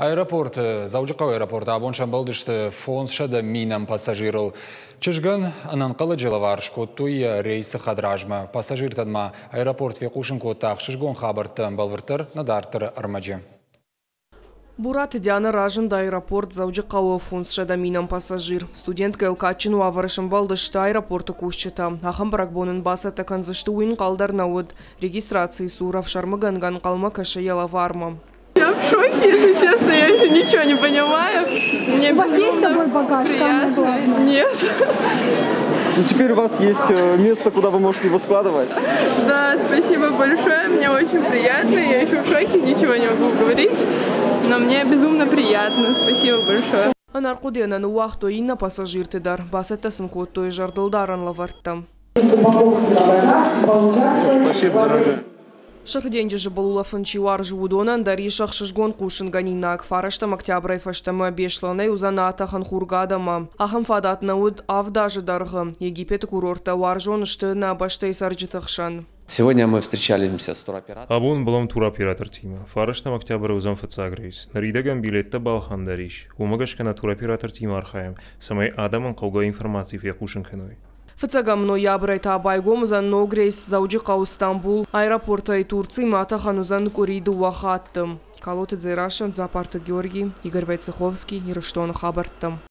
Аэропорты, Дзӕуджыхъӕуы аэропорты абон сӕмбӕлдысты 500 минӕм пассажирыл. Чызгӕн ӕнӕнхъӕлӕджы лӕвар скодтой йӕ рейсы хӕдразмӕ. Пассажиртӕн ма аэропорт фехъусын кодта ӕхсызгон хабӕрттӕ, бӕлвырддӕр нӕ дарддӕры ӕрмӕджы. Бураты Диана разынд аэропорт Дзӕуджыхъӕуы 500 минӕм пассажир. Студенткӕйыл кадджын уавӕры сӕмбӕлдысты аэропорты кусджытӕ. Ахӕм бӕрӕгбон ын бацӕттӕ кӕндзысты, уый ӕнхъӕл дӕр нӕ уыд. Регистрацийы цур ӕфсӕрмыгӕнгӕ ӕнхъӕлмӕ кӕсы йӕ лӕвармӕ. Я в шоке, если честно, я еще ничего не понимаю. Мне У вас есть с собой багаж, самое приятно. главное? Нет. Ну, теперь у вас есть место, куда вы можете его складывать. Да, спасибо большое, мне очень приятно. Я еще в шоке, ничего не могу говорить. Но мне безумно приятно, спасибо большое. Ӕнӕрхъуыдыйӕ нӕ ныууагътой иннӕ пассажирты дӕр, бацӕттӕ сын кодтой зӕрдылдарӕн лӕвӕрттӕ. Спасибо, дорогая. Сырх денджызы был улӕфын чи уарзы, уыдонӕн дӕр ис ӕхсызгон хъусынгӕнинаг. 9 октябрӕй фӕстӕмӕ Беслӕнӕй уыдзӕн атӕхӕн Хургадамӕ. Ахӕм фадат нӕ уыд 7 азы дӕргъы. Египеты курорттӕ уарзон сты нӕ бӕстӕйы цӕрджыты хсӕн. Сегодня мы встречаемся с туроператором. Абон ӕмбӕлӕм туроператортимӕ. 9 октябры уыдзӕн фыццаг рейс. Ныридӕгӕн билеттӕ балхӕнӕн дӕр ис. Уымӕ гӕсгӕ нӕ туроператортимӕ архайӕм, цӕмӕй адӕмӕн хъӕугӕ информаци фехъусын кӕной. Фыццӕгӕм ноябрӕй та байгом уыдзӕн ног рейс Дзӕуджыхъӕу Стамбул. Аэропортӕй Турцимӕ атӕхӕн уыдзӕн къуыри 2 хатты. Калоты Дзерассӕ, Дзапарты Георгий, Игорь Войцеховский, Ирыстоны хабӕрттӕ.